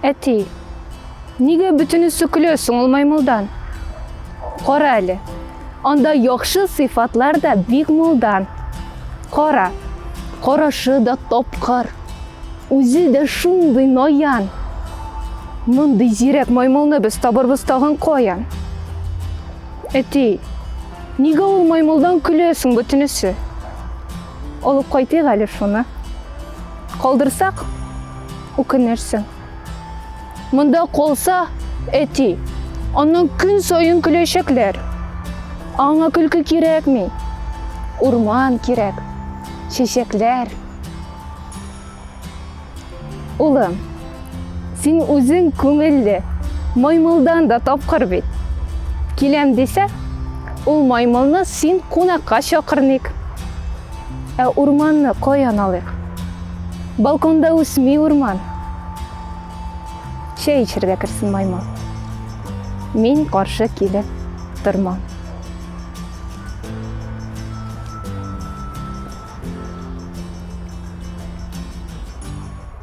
Әти, нигә бөтенесе көлә соң ул маймылдан? Кара әле, анда яхшы сыйфатлар да бик мулдан. Кара, карашы да тапкыр, үзе дә шундый наян. Мондый зирәк маймылны без табырбыз тагын каян? Әти, нигә ул маймылдан көләсең бөтенесе? Алып кайтыйк әле шуны. Калдырсак, үкенерсең. Монда калса, әти, аннан көн саен көләчәкләр. Аңа көлке кирәкми. Урман кирәк, чәчәкләр. Улым, син үзең күңелле, маймылдан да тапкыр бит. Киләм дисә, ул маймылны син кунакка чакырник. Ә урманны каян алыйк? Балконда үсми урман. Чәй эчәргә керсен маймыл. Мин каршы килеп тормам.